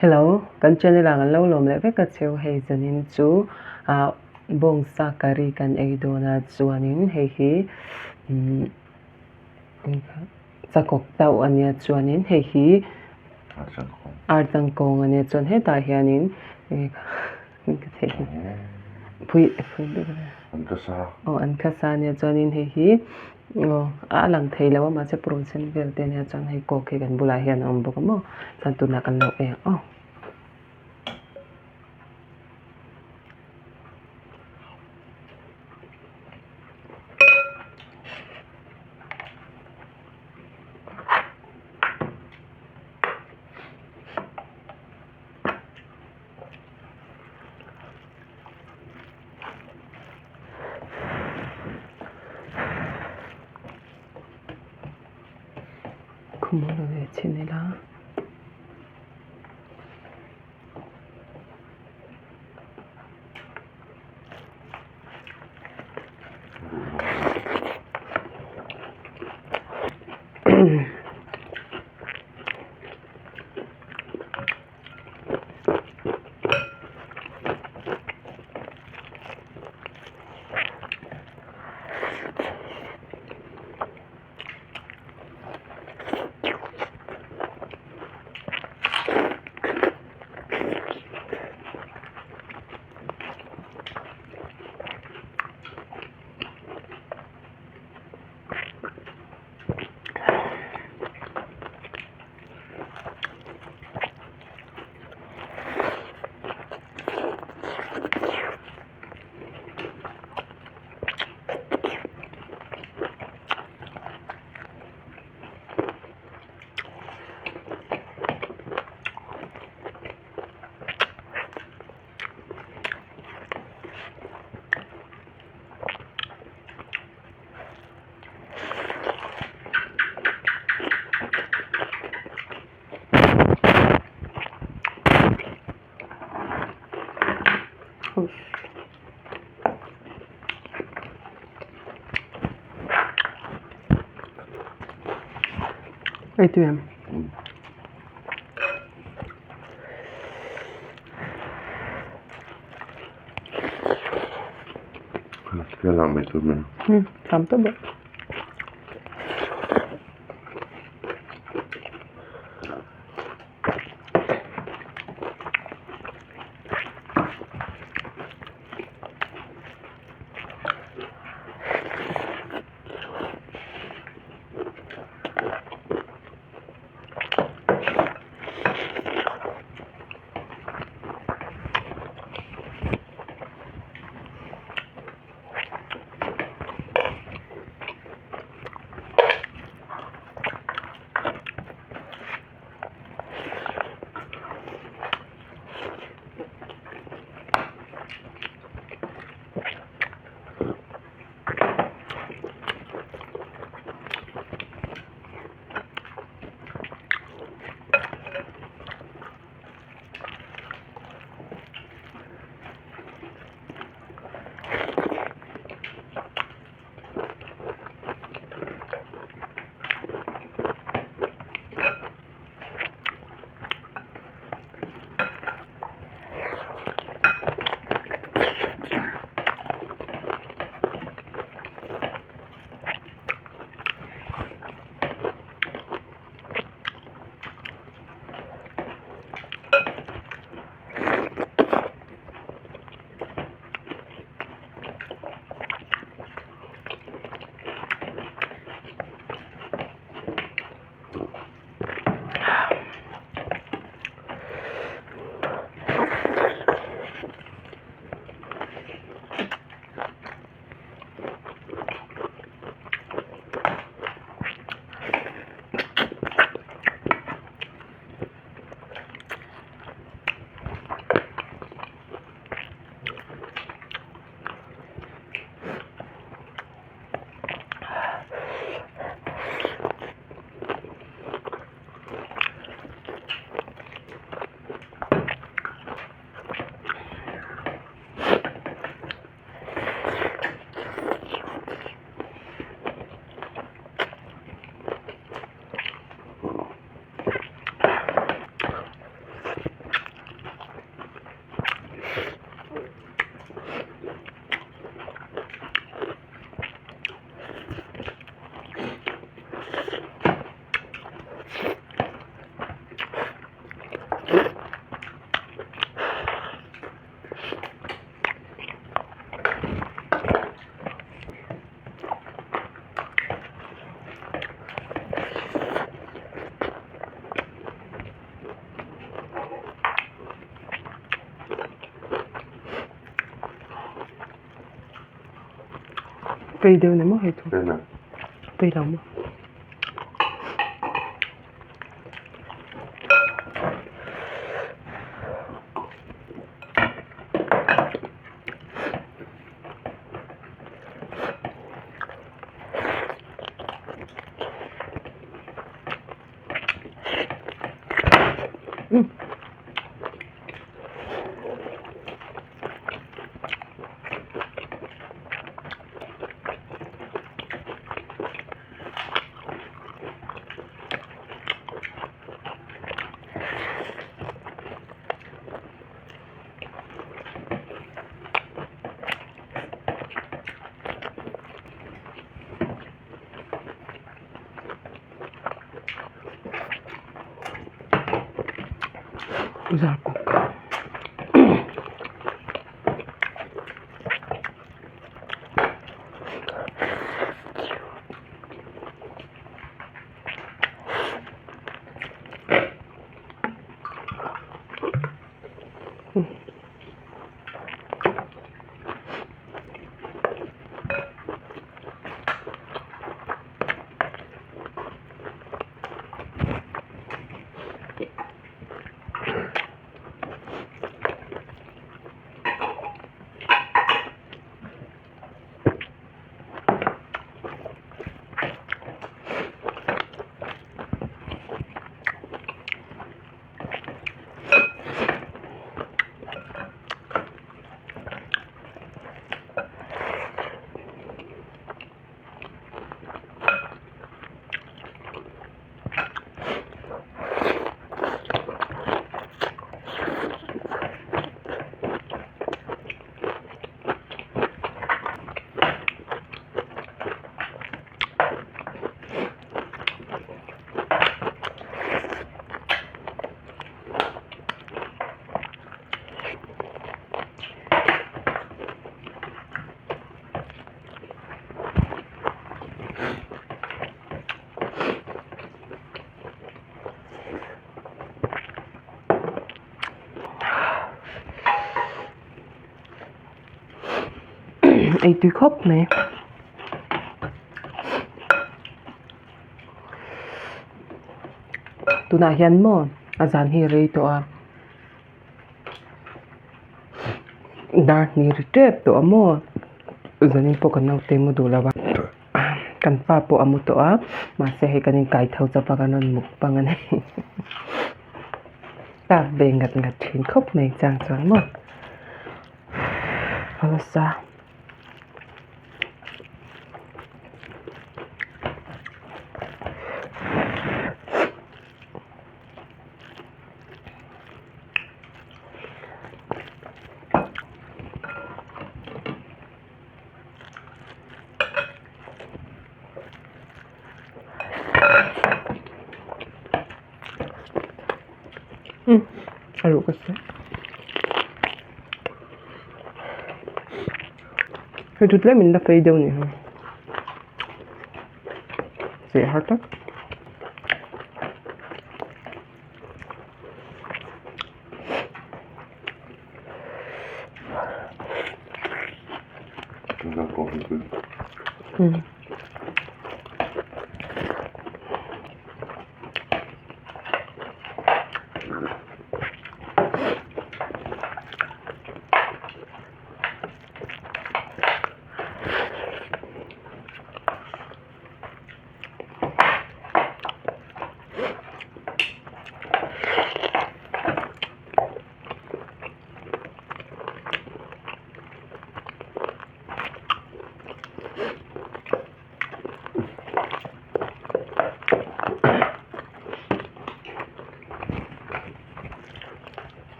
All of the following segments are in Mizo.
Hello, kan channel ah kan lo lawm leh vek a cheu hei zanin chu ah bawngsa curry kan ei dawn a chuanin hei hi umm chakawk tauh a nia chuanin hei hi archangkawng a nia chuan hetah hianin aw an khasa a nia chuanin hei hi aw a lang thei lo a mahse purun sen vel te ania chuan hei coke hi kan bulah hian a awm bawk a maw chuan tunah kan lo en ang aw. Khum a la ve chhin ila. Ei tui em? Tham tawp a. Tui deuh ni maw hei chu tui lo maw. Zarkawk. Ei tui khawp mai. Tunah hian maw a zan hi rei tawh a dar hnih ri tep tawh a maw zanin pawh kan naute mu duh lo a kan pa pawh a mu tawh a mahse hei kan inkai tho chawp a kan rawn mukbang a ni tak ve ngat ngat thin khawp mai chang chuan maw nasa. A ruh ka sawi hei chu tlem in la fei deuh ni hi seh har tak.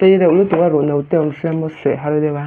tei deuh lutuk a ruh no te awm sia maw seh har deuh a.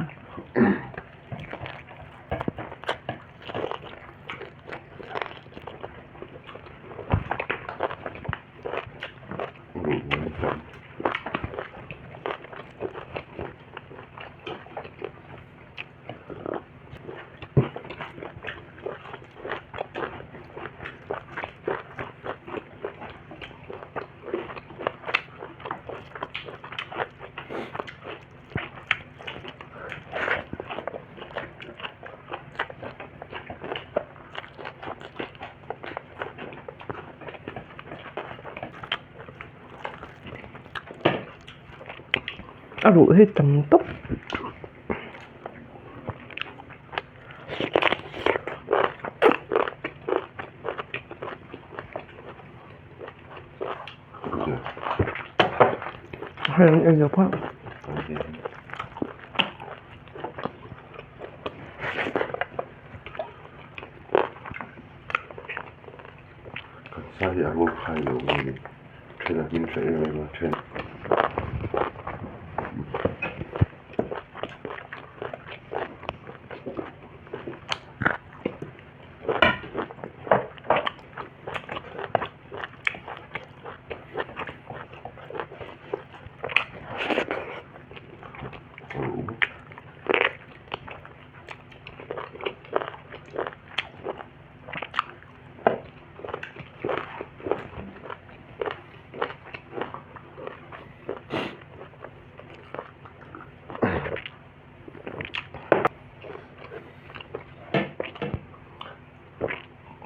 A ruh hi tam tawp. Hei an ei lo phawt. Sa hi a rual khai lo nge ni then a hming tha em em a then.